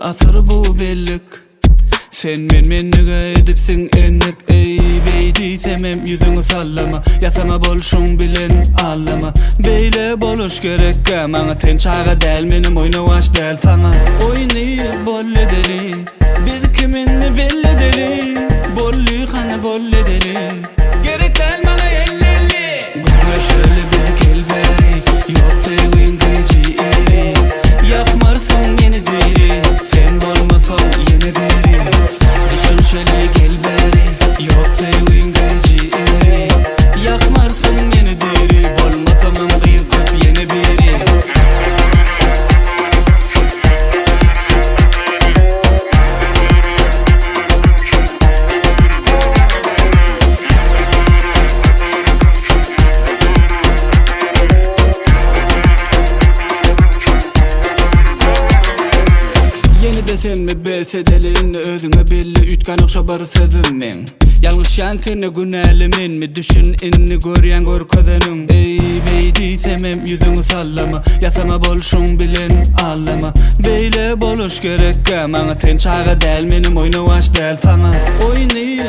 asyr bu bellik Sen men-menlige edipsiň endik Eý, beý diýsemem ýüzüňi sallama Ýasama bolşuň bilen aldama Beýle boluş gerekkä maňa Sen çaga däl menem oýnawaç däl saňa Oýny bol edeli Biz kim indi belli edeli Bolly hany bolly edeli Gerek däl maňa elli-elli Gürleşeli biz gel bäri Ýok söýgiň güýji iri Ýakmarsyň meni diri Sen bolmasaň ýene biri Düşünşeli gel bäri Ýok söýgiň güýji iri Ýakmarsyň meni diri Bolmasamam gyz köp ýene biri. Ýene-de senmi bes edeli indi özüňe belli üýtgänok şo bir sözüm meň Ýalňyşýan sende günäli menmi düşün indi görýän görkezeniň Eý beý diýsemem ýüzüňi sallama ýasama bolşuň bilen aldama Beýle boluş gerekkä maňa sen çaga däl menem oýnawaç däl saňa Oýny.